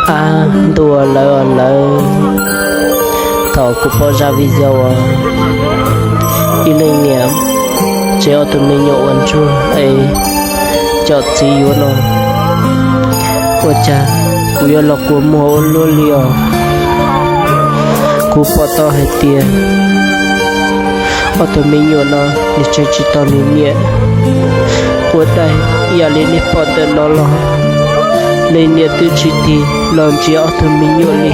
Ab, ntuj aw lawv aw lawv, thaum kuv pom zaj video uas ib leej niam tseb ob tug me nyuam ua ntsuag es cov txiv yuav no, ua cas kuv yuav los kua muag ua luaj li os. Kuv pom tau hais tias ob tug me nyuam no nws tseem tsis tau nws niam quas dai ib yam li nej pom ntawm no los. Leej niam twb tsis tig los ntsia ob tug me nyuam li.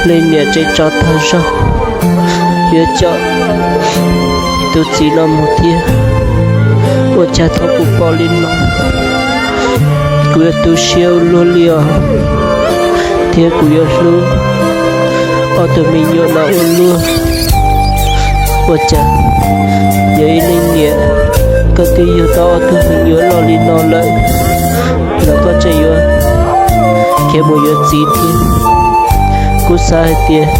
Leej niam tseem tso tag zog yuav coj tus txiv no mus thiab. Ua cas thaum kuv pom li no kuv yuav tu siab ua luaj li os, thiab kuv yuav hlub ob tug me nyuam no ua luaj. Ua cas yog ib leej niam koj twb yug tau ob tug me nyuam loj li no lawm los koj tseem yuav khiav mus yuav txiv thiab. Kuv xav hais tias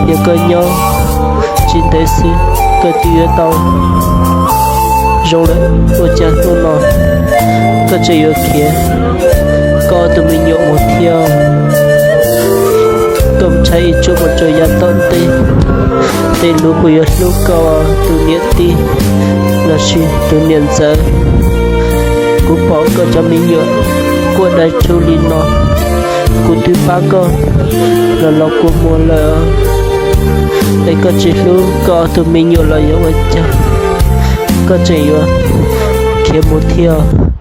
yog koj nyob tsis ntev xwb koj twb yuav tau zoo lawm, ua cas hnub no koj tseem yuav khiav koj ob tug me nyuam mus thiab? Koj ntshai ib tsuj mus rau yav tom ntej, tej hnub kuv yuav hlub koj tus niam tij lossis tus niam ntxawm. Kuv pom koj cov me nyuam quaj dai tsuj li no, kuv twb pab koj los los kua muag lawm, es koj tsis hlub koj ob tug me nyuam los yog ua cas koj tseem yuav khiav mus thiab?